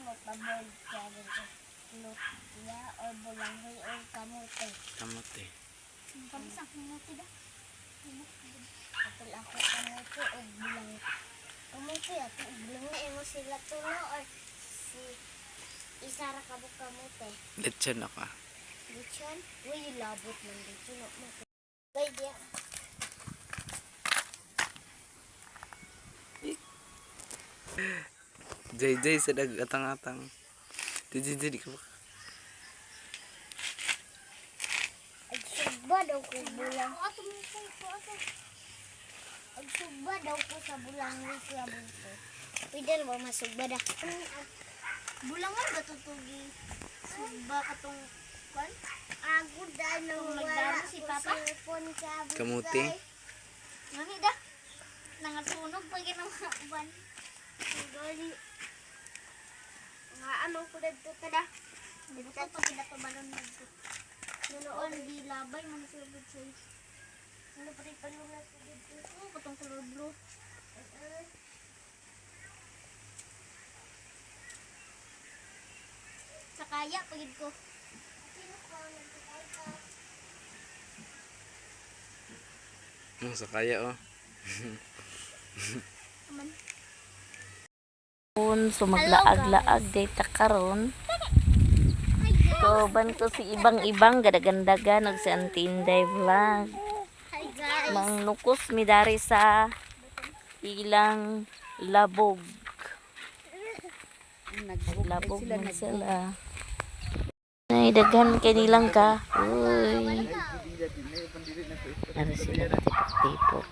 Mo paboy siya dito. Luya or bulanghoy or kamote. Kamote. Kamusta kamote da? Apil ako kamote o bulang. Kamote ato bulang na imo sila tulo or si isa ra ka buok kamote. Lechon ako. Lechon? Uy, labot man lechon. No, mo. Gay diya. JJ sa dag atang-atang. JJ di ka ba? Agsugba daw ko bulang. Ato mo ko ato. Agsugba daw ko sa bulang ni Kuya Bunso. Pwede na ba masugba da? Bulangan ba tutugi? Sugba katong kwan? Ako dahil nang wala si Papa. Kamuti. Ngani da? Nangasunog pa ginawa uban. Gali. Nga ano ko dito tada. Dito pa ginatubalon nagto. Noon di labay man siya good choice. Ano pa rin palunas ko dito? Oh, katong color blue. Sa kaya pagid ko. Sino ko nagkakay ka? Sa kaya oh. Man. So maglaag-laag data karon. Kauban ko si ibang-ibang gadagandagan og si Antinday Vlog. Hi guys. Mangnukos mi dari sa ilang labog. Labog man sila. Ay, daghan kay nilang ka. Uy. Ara sila katipok-tipok.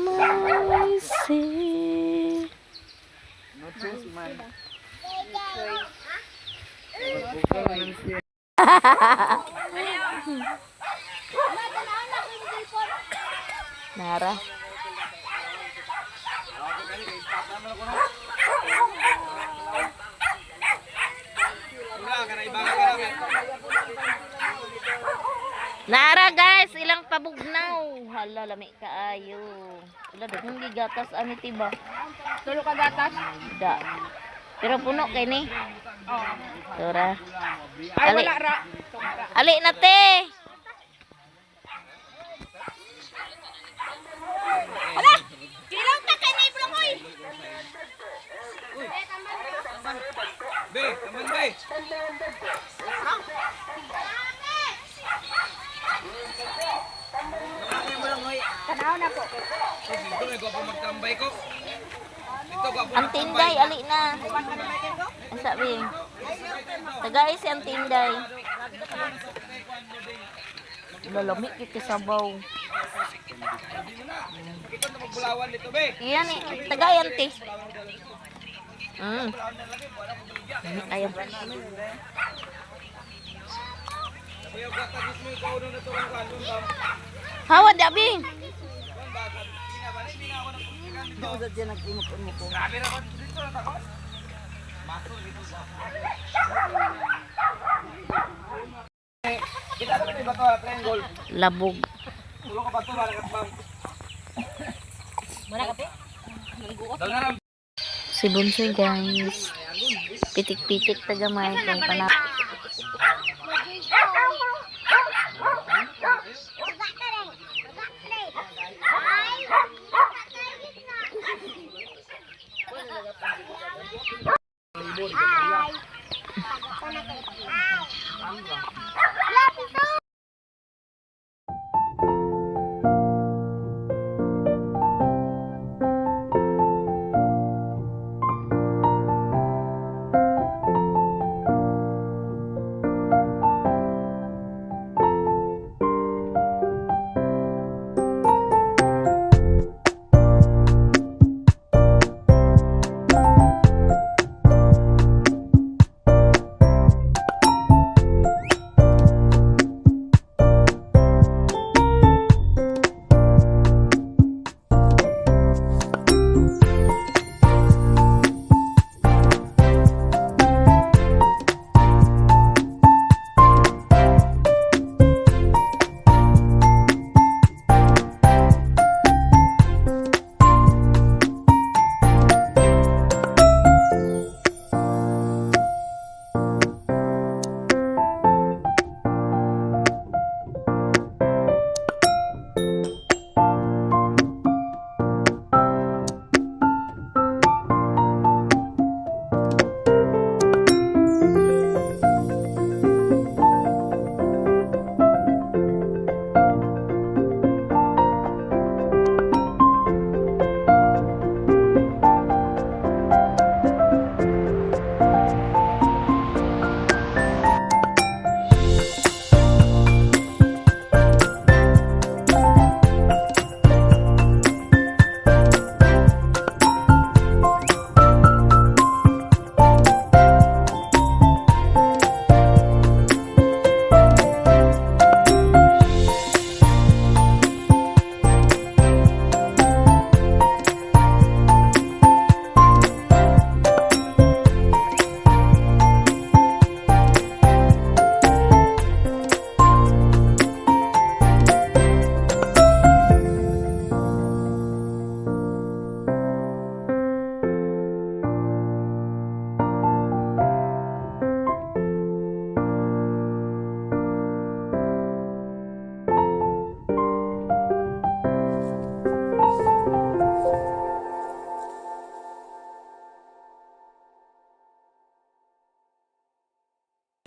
Mercy. Nara. Nara guys, ilang pabugnaw. Hala, lami kaayo. Wala, daghang gigatas ani tiba. Tulo ka gatas? Da. Pero puno kay ni. Tora. Ay, Ali. wala ra. Ali na te. Kilaw ta kay nay bulangoy. Be, taman be. Tanaw na po. Dito may gwapo magtambay ko. Dito gwapo. Ang tinday, ali na. Ang sabi. Tagay si ang tinday. Lalami kiti sabaw. Kita na magbulawan dito be. Iyan eh, tagay ante. Lami kayo. Hawa dabi. Kita na ba to triangle. Labog. Tulo ka pa to para kat ma'am. Wala ka pe. Si Bunsoy guys. Pitik-pitik tagamay kay pana.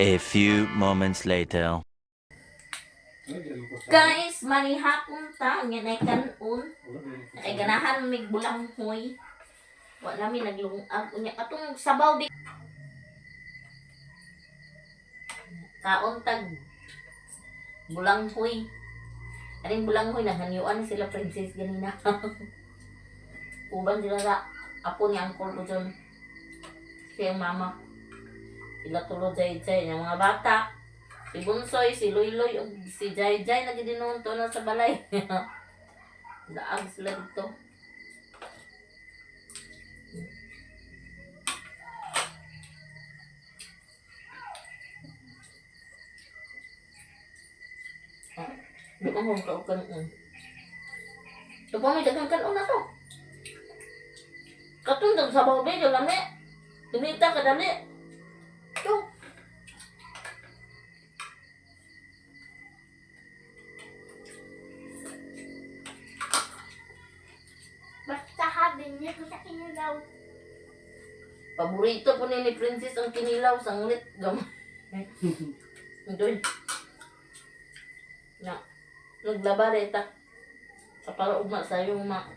A few moments later. Guys, manihapon ta nga nay kanon. Ay ganahan mig bulanghoy. Wala mi naglungag unya katong sabaw bi. Kaon tag bulanghoy. Aring bulanghoy naghanyuan sila princess ganina. Uban sila sa apo ni angkol ko dyan. Siyang mama. Sila tulo jay-jay ng mga bata. Si Bunsoy, si Loyloy, ug si Jai Jai nagidinuon to na sa balay. Daag sila dito. Ah, di ko kung kaukan. Ito pa may daghang kanon na to. Katong sa sabaw ba, lami. Dumita ka dali. Ito. Basta habi niya ko sa kinilaw. Paborito po ni Princess ang kinilaw, sanglit gamay. Ito. Na, naglaba reta. Sa para ugma sa ma.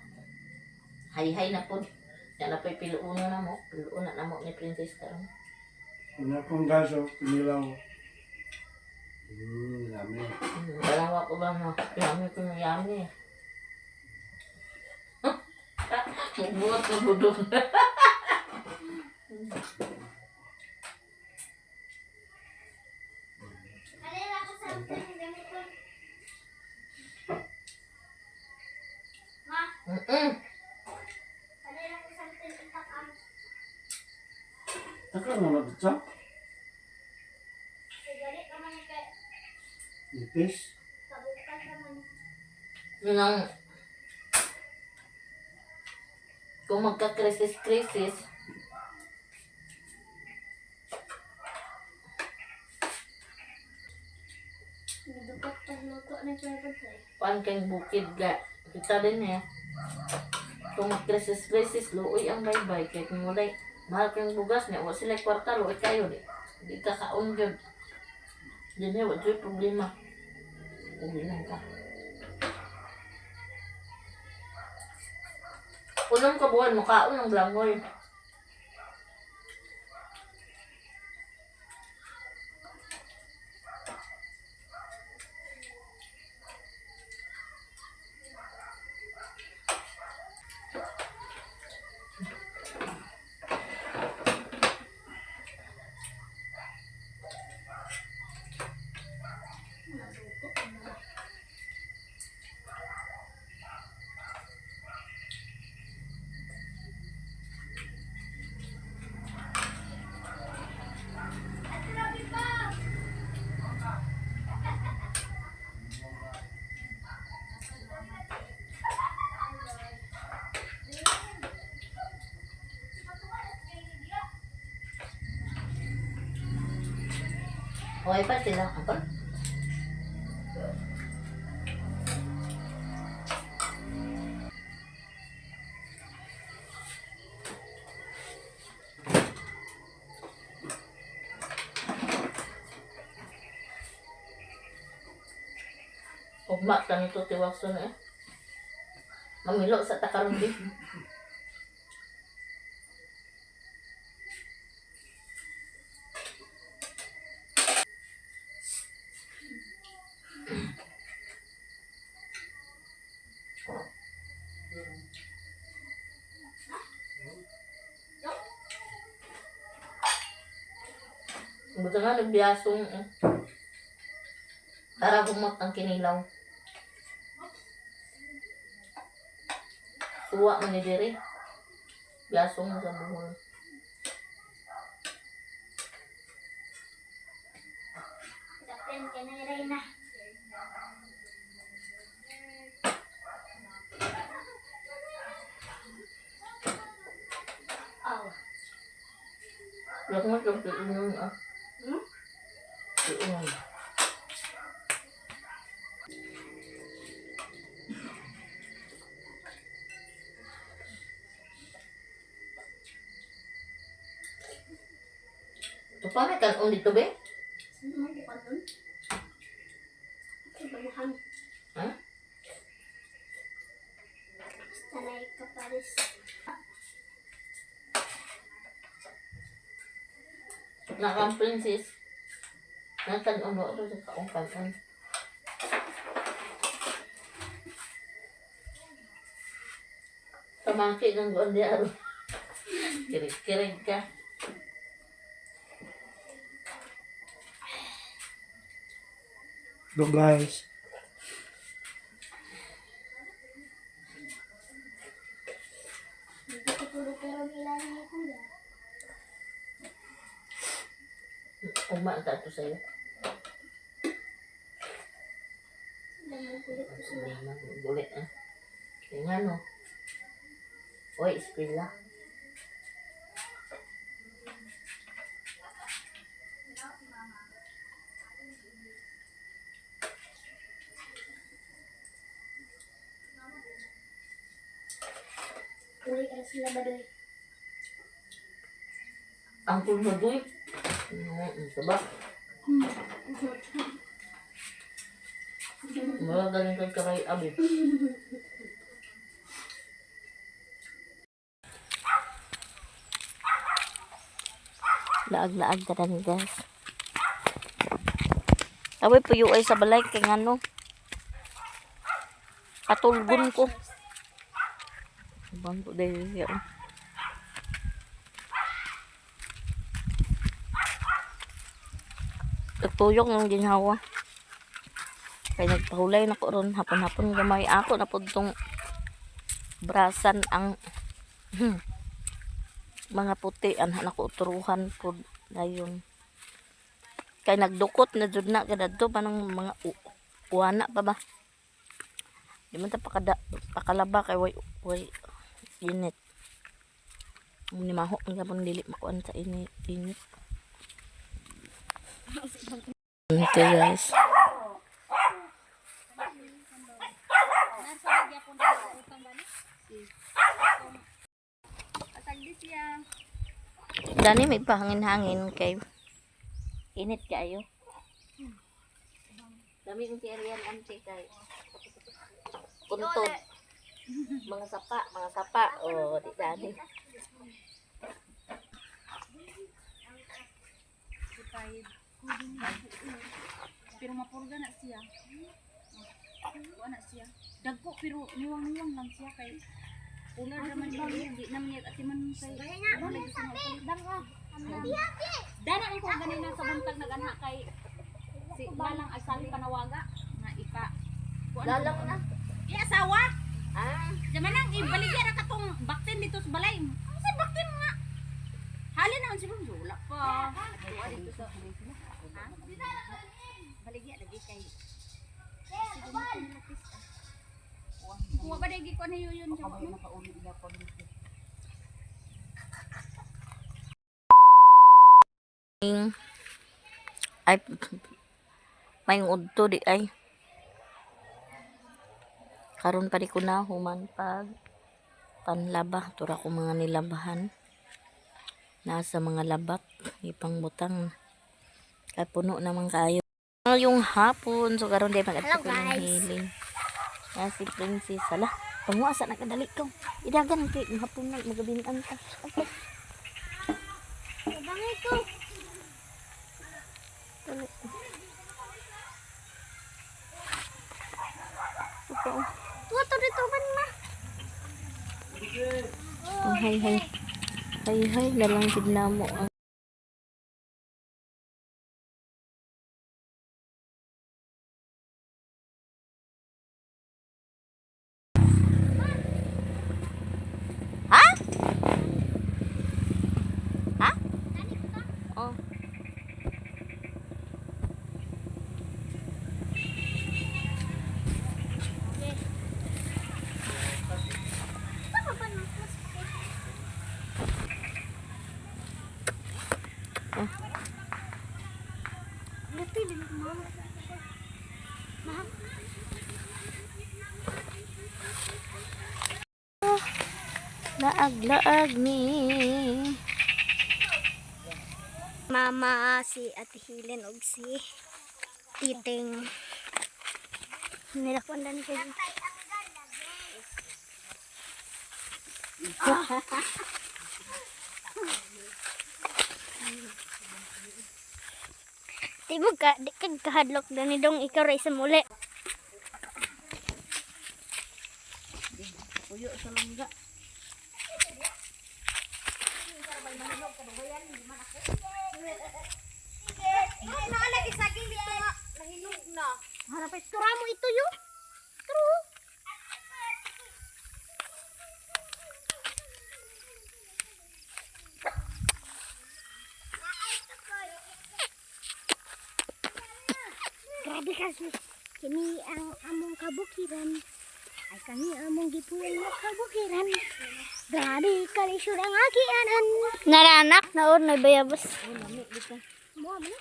Hay-hay na po. Yan na po'y piluuna na mo. Piluuna na mo ni Princess karon. Una kong gaso, pinilaw. Dami. Dalawa ko ba na? Yummy ko na yummy. Buhat na budok. Alala ko sa akin gamit ko. Ma, alala ko sa akin itakam. Taka mo na dito? Sigalit ka man kay Nipis. kabukan ka man. Yun ang kung magka-crisis-crisis, Gidukat pa luto na siya pag paan kang bukid ga. Kita din eh. Kung mag-crisis-crisis, luoy ang baybay. Kaya kung walay, mahal kang bugas niya, wala sila kwarta, luoy kayo. Di ka kaon yun. Di niya, wala siya'y problema. Uwi lang ka. Unang kabuhan, mukhaon ng langoy. Okay pa sila. Ako? Ugma, tanong to tiwakso na eh. Mamilo sa takaroon din. Buta nga nagbiyasong eh. Para humot ang kinilaw. Suwa man ni diri. Biyasong sa buhol. Kapten ka na Reyna. Oh. Wala ko nga piinom ah. Hmm? Piinom. Ito pa may kanon dito be? Karon. Kabaluhan. Ha? Basta na kaparis. Nakang princess. Natan-uno ito sa kaong kaon. Pamangki ng guan di aro. Kirig-kirig ka. Go guys. Hindi ko tulog pero nila ni kuya. Ugma ang tato sa'yo. Lamang kulit ko sila. Hindi man, gulit ah. Kaya nga no. Uy, eskwela. Uli ka na sila badoy. Ang kulmadoy. No, ito ba? Wala galing kay kay Abi. Laag-laag ka rin, guys. Away puyo ay sa balay kay ngano. Katulgon ko. Bangko dahil siya. Nagtuyok ng ginhawa. Kay nagpahulay na ko ron hapon-hapon gamay ako na pud tong brasan ang mga puti anha na ko uturuhan pud dayon. Kay nagdukot na jud na kadadto panang mga uwana pa ba. Di man ta pakada, pakalaba kay way way init. Ni maho ang gapon dili makuan sa init init. Okay guys. Asagdi siya. Dani may pahangin-hangin kay init kayo. Dami kong kirian ante kay kuntod. Mga sapa, mga sapa. Oh, di dani. Pero mapurga na siya. Kuha na siya. Dagko pero niwang-niwang lang siya kay ular naman siya. Di naman niya ati man kay ano lagi sa mga Bangko. Dana ko ganina sa buntag naganha kay si Lalang asali panawaga nga ipa. Kuha na. Lalang na. Iya asawa. Ah, Diyan lang ibaligya ra katong baktin dito sa balay. Ano sa baktin nga? Halin naman siguro wala pa. Kuha dito sa Ha? Baligya lagi kay Kuha ba dagi ko na yun siya. Ay may udto di ay. Karon pa di ko na human pag panlaba. Tura ko mga nilabahan. Nasa mga labat. Ipangbutang. Kay puno naman kayo. Yung hapon. So karon di mag-adto Hello, ko ng guys. hiling. Na si Princess. Ala, panguasa na kadali ko. Idagan kay hapon na magabinan ta. Okay. Bangay ko. Ito. Tuwa to dito man ma. Ang hay hay. Hay hay na lang gid namo ang Ha? Ha? Oh. Tama ba na? Mas Oh. Luti din mo. Ma. Laag laag ni. Mama si Ate Helen og si Titing. Nilakwan na ni kayo. Di mo ka, di ka kahadlok dani dong ikaw ra isa muli. Puyo sa lungga. Naalagi saging dito nga. Nahinog na. Harapit tura mo ito yo. True. Grabe kasi kini ang among kabukiran. Ay kani among gipuyan na kabukiran. Grabe kalisod ang agianan. Naranak naor na bayabas. Mo mo.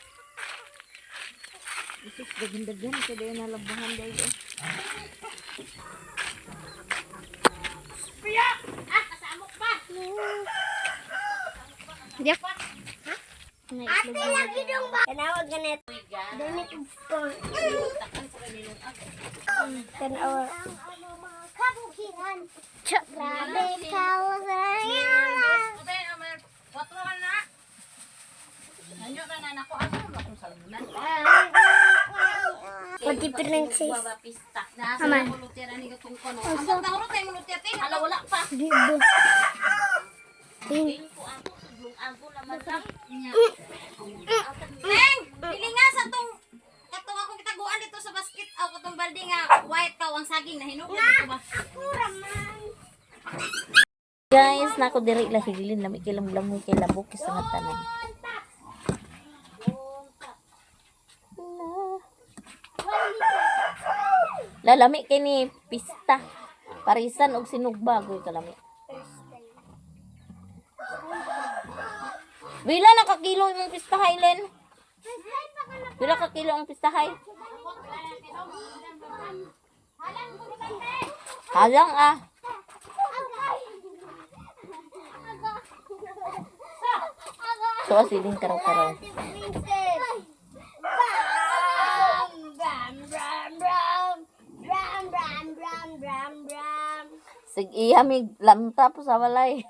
Isus, daghan-daghan. Kaya dayon nalabahan dahil. Diyak. Ate lagi dong ba? Kanawag ganit. Ganit po. Kanawa. Kabukiran. Grabe ka. Pati princess. Pista. Aman. Ala, wala pa. Di ba? Tingin ko ako, suglong ako naman lang. Neng, pili nga sa tong katong akong kitaguan dito sa basket aw katong balde nga white kaw ang saging na hinog dito ba? Ako raman. Guys, nako diri la higilin lami kay lamlamon kay labok sa nga tanan. Lalami kay ni pista. Parisan og sinugba goy kalami. Bila na ka kilo imong pista Highland? Bila ka kilo ang pista hay? Halang ah. So siling karaw-karaw. Princess. Bam, bam, bam, bam. Bam, bam, bam, bam, bam. Sig iya mig lamta po sa walay.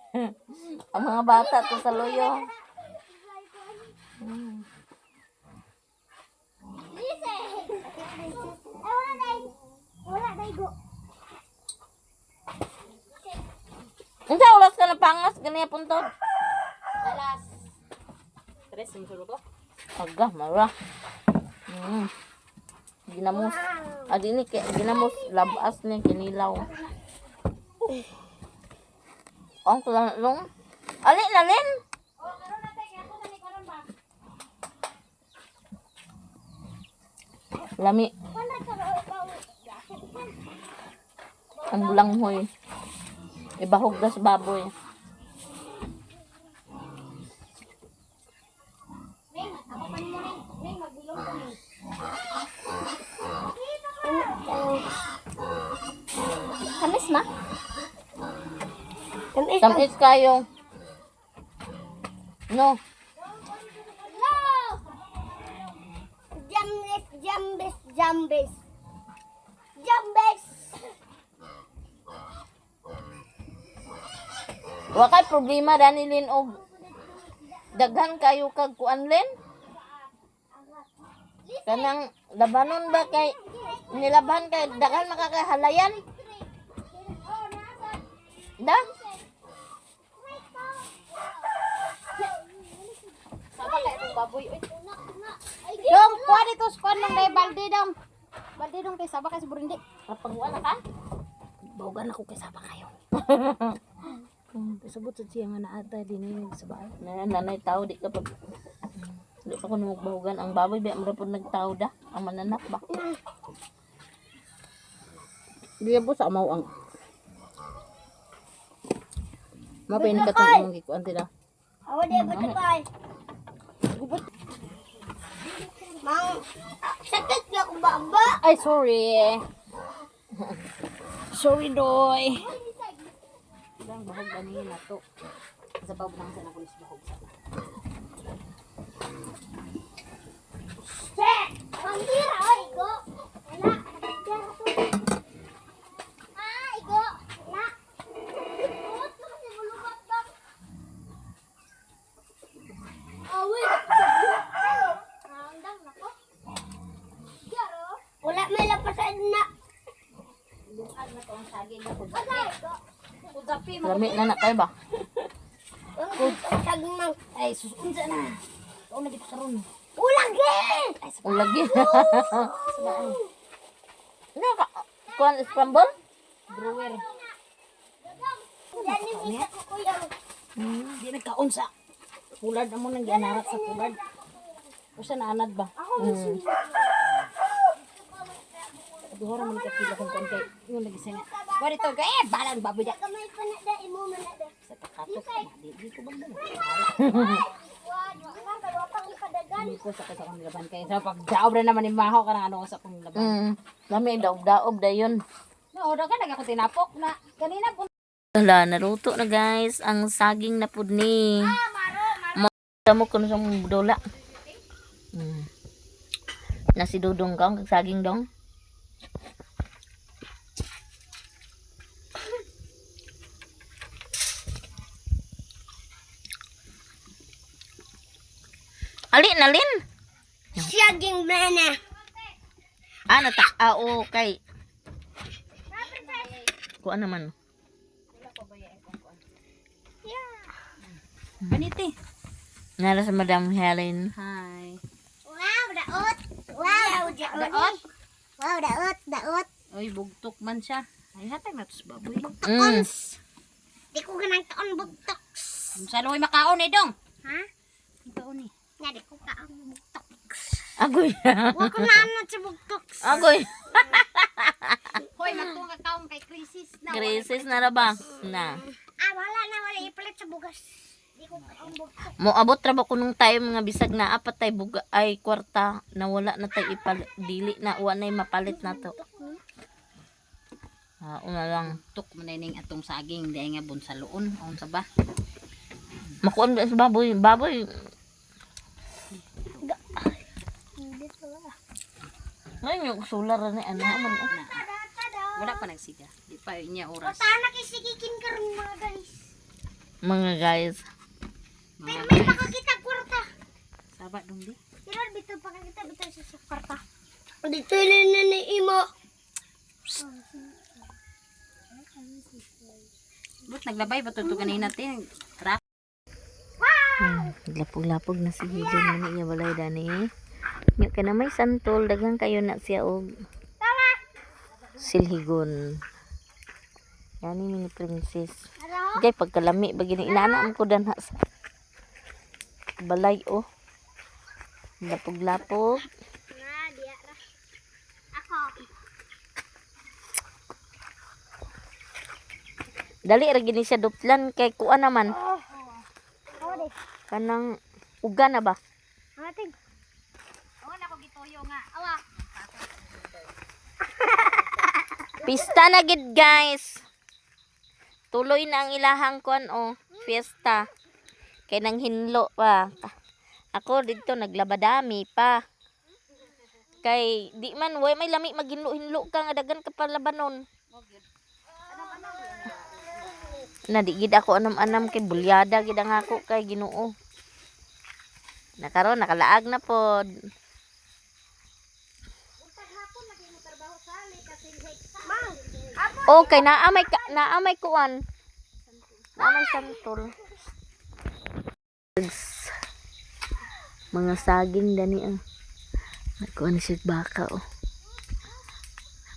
Ang mga bata to sa loyo. Listen. Ay, wala day. Wala day go. Unsa oras ka na pangas ganiya puntod? Alas 3 mo ko. Aga mara. Ginamos. Adi ni kay ginamos labas ni kinilaw. Ang kulang long. Ali lalin. Lami. Ang bulanghoy. Ibahog das baboy. Tamis ma? Tamis. Tamis kayo. No. No! Jambes, jambes, jambes. Jambes! Wa kay problema dani lin og daghan kayo kag kuan lin. Kanang labanon ba kay nilaban kay daghan makakahalayan. Da? Saba kay itong baboy oy. Dong, kuha dito, kuha nung may balde dong. Balde dong kay saba kay sa burindi. Kapaguan na ka? Bawgan ako kay saba kayo. Pasabot sa siya nga naata dinhi sa bahay. Na nanay tao di ka pag di pa ko nagbahugan ang baboy ba mura pud nagtao da ang mananak ba. Diya po sa amaw ang Mapain ka tong imong gikuan tila. Awa di ba ito? Mang, sakit nga kung ba? Ay sorry. Sorry doy. Ang bahog ani na to. Sa pag nang sa nako bahog sa. Pambira, oy, igo. Wala, pambira to. Ah, igo. Wala. Buot na kasi bulubat bang. Awi, Randang nako. Garo. Wala may lapasan na. Lungag na to ang saging na Wala, igo. Kudapi Lami na na kayo ba? Saging mang. Ay sus unsa na. Tuon na gid karon. Ulang gin! Ulagi. Ano ka? Kuan scramble? Brewer. Danim isa ko kuya. Di nagkaon sa pulad amo nang gianarat sa pulad. Usa na anad ba? Ako Duha ra man ka pila kung kuan kay ingon lagi siya nga. Wari to kay eh balang baboy da. Kamay pa na da, imo man na da. Sa pakatok na di di ko bang Padagan. Di ko sa kay sa akong laban kay sa pagdaob ra naman ni Maho kanang ano ko sa akong laban. Lami daob-daob dayon. No, da ka nagako tinapok na kanina po. Wala, naluto na guys ang saging na pudni. Mo kuno sa mong dula. Na si Dudong ka ang saging dong. Alin, alin? Saging mana. Ah, nata ah, okay. Kuan naman. Anite. Nara sa Madam Helen. Hi. Wow, daot. Wow, daot. Wow, daot, daot. Oy, bugtok man siya. Ay hatag na to sa baboy. Di ko ganang taon bugtok. Sa luoy makaon eh dong. Ha? Kaon eh. Nga di ko kaon bugtok. Agoy. Wa ko na ano sa bugtok. Agoy. Hoy, magtuong ka kaon kay crisis na. Crisis na ra ba? Na. Ah, wala na wala ipalit sa bugas. Di ko kaon bugtok. Moabot ra ba kunong tayo mga bisag na apat tay buga ay kwarta na wala na tay ipal dili na wa nay mapalit na to. Ah, una lang. Tuk man ning atong saging di nga bunsaluon unsa ba? Makuan ba sa baboy? Baboy. Ngayon yung solar ni ano man oh. Wala pa nagsiga. Di pa niya oras. Tana kay sigikin karon mga guys. Mga guys. Pero may pakakita kwarta. Saba dong di. Pero bito pakakita bito sa kwarta. Dito na ni imo. But naglabay ba to ganina te? Ra. Lapog-lapog na si Hidon man iya balay dani. Nya ka na may santol daghan kayo na siya og silhigon. Yani mini princess. Gay pagkalami ba gini inana ko danha sa balay oh. Lapog-lapog. Na, diya ra. Ako. Dali ra gini siya duplan kay kuan naman Ako de. kanang uga na ba? Ating. Oh, nako gituyo nga. Awa. Pista na gid guys. Tuloy na ang ilahang kuan oh, fiesta. Kay nang hinlo pa. Ako didto naglabadami pa. Kay di man way may lami maghinlo-hinlo ka nga dagan ka palabanon. Na di gid ako anam-anam kay bulyada gid ang ako kay Ginoo. Nakaron nakalaag na pod. Okay, naa may naa may kuan. Naa may santol. Mga saging dani ah. Nagkuan siya baka oh.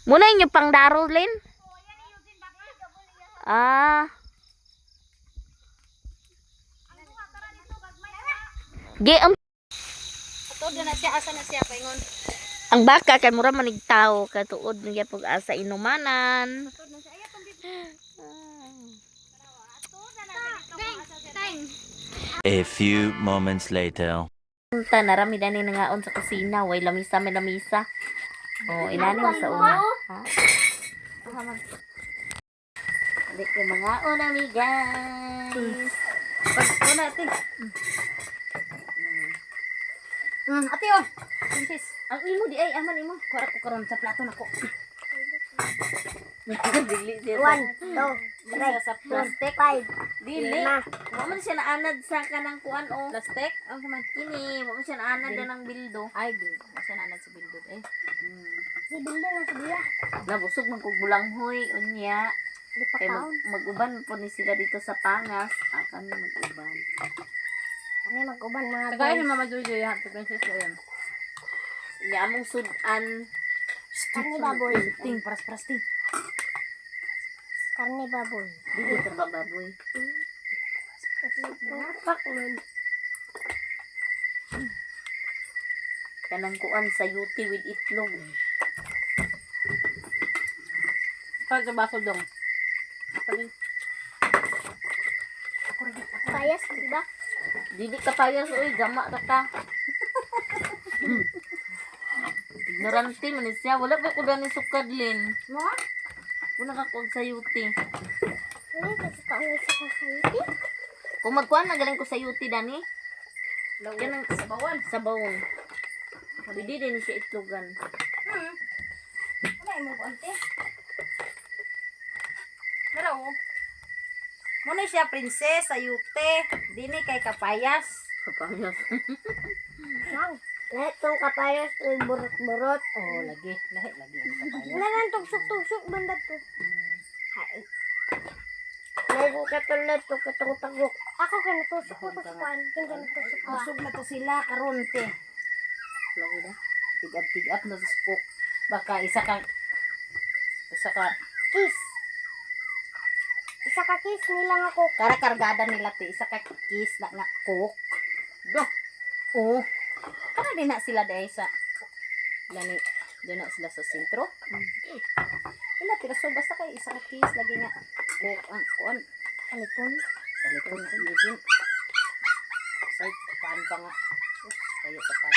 Muna inyo pang daro, Lin? Ah. Ge, ang, Ato na siya asa na siya paingon. ang baka kay mura manig tao katuod niya pag asa inumanan. A few moments later. Punta narami dani nangaon sa kusina, way lamisa may lamisa. Oh, inani mo sa una. Ha? Dali ko mangaon ami guys. Pag una ate. Ate oh. Princess. Ang imo di ay aman imo. Kuha ko karon sa plato nako. Dili siya. 1, 2, 3, Sa plastic. 5. Dili. Lima. Wa man siya naanad sa kanang kuan o. Plastic? Ang man. Kini, wa man siya naanad na ng bildo. Ay, bildo. Masa na anad sa bildo eh. Si Bildo na siya. Nabusog man kog bulanghoy unya. Di pa Kay kaon. mag-uban po ni sila dito sa pangas. Ah, kami mag-uban. Kami mag-uban mga Tagay guys. ni Mama Jojo ya, si Princess ayan. Nya among sudan. Karne baboy. Ting, paras-paras ting. Karne baboy. Dili ka ba baboy? Pak man. Kanang kuan sa yuti with itlog. Para sa baso dong. Payas, di ba? Dili ka payas oy, gama ra ka. Ignorante man ni siya. Wala pa ko ni sukadlin. Mo? Wala ka kog sa yuti. Hindi kasi kaon sa kasayuti. Kung magkuan na galing ko sa yuti dani. Kanang Sabawan. sabawon. Pwede din siya itlogan. Wala imo ante. Pero oh. Muna siya princess ayute, dini kay kapayas. Kapayas. Wow. Lahat tong kapayas ay burot-burot. Oh, lagi, lahi lagi ang kapayas. Wala nang tugsok-tugsok banda to. Hai. Meron katulad to katong tagok. Ako ka natusok ko sa kuan. Hindi natusok ko. Busog na to sila karon te. Lagi na. Tigab-tigab na sa spook. Baka isa ka Kiss. Isa ka kiss nilang ako. kara-kargada nila te, isa ka kiss na nga cook. Do. Oh. Para din na sila dahil sa lani doon na sila sa sentro. Wala pero so basta kay isa ka kiss lagi nga cook ang kuan Alipon. Palipon Eugene. Sa pan pa nga. Sus, kayo sa pan.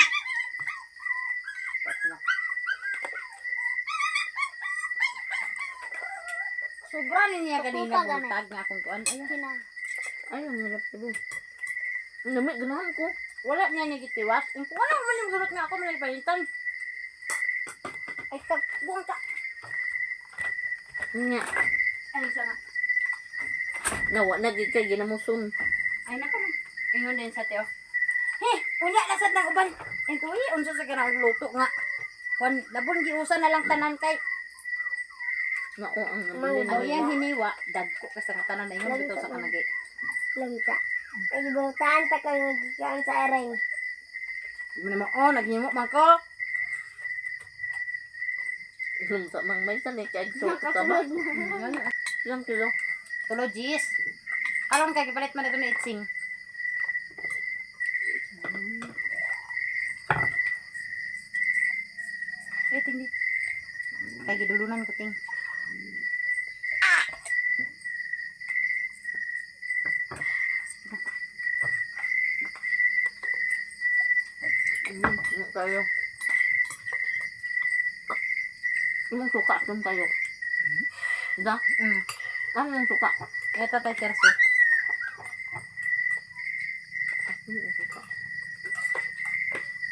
Pat na. Sobra ni niya kanina Tupa ganay. buntag nga akong kuan. Ayun. Kina. Ay, ang hirap diba. Ang dami, ganahan ko. Wala niya niya gitiwas. Ang wala man yung gurot nga ako man palitan. Ay ka buang ka. Nya. Ay siya nga. Nawa na gid kay ginamuson. Ay nako man. Ingon din sa teo. He, unya na sad nang uban. Ay kuy, unsa sa kanang luto nga. Kuan labon giusa na lang tanan kay Nao ang nabilin. ang iyang hiniwa dagko ka sa tanan na ingon bitaw sa kanagi. Langka. Ay bangkaan ta kay gikan sa ereng. Di mo naman, oh, naghimo man ko. Sa mang may san eh kay so ka ba? Ilang kilo? Tulo, Gis. Alam kay gipalit man ito ni Itsing. Eh, ting di. Kay gidulunan ko ting. Kayo. Imong suka dun kayo. Da? Ano yung suka? Ito tay terso. Ano yung suka?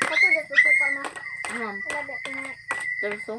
Kato da tusok ka ma. Ano? Wala ba ito Terso?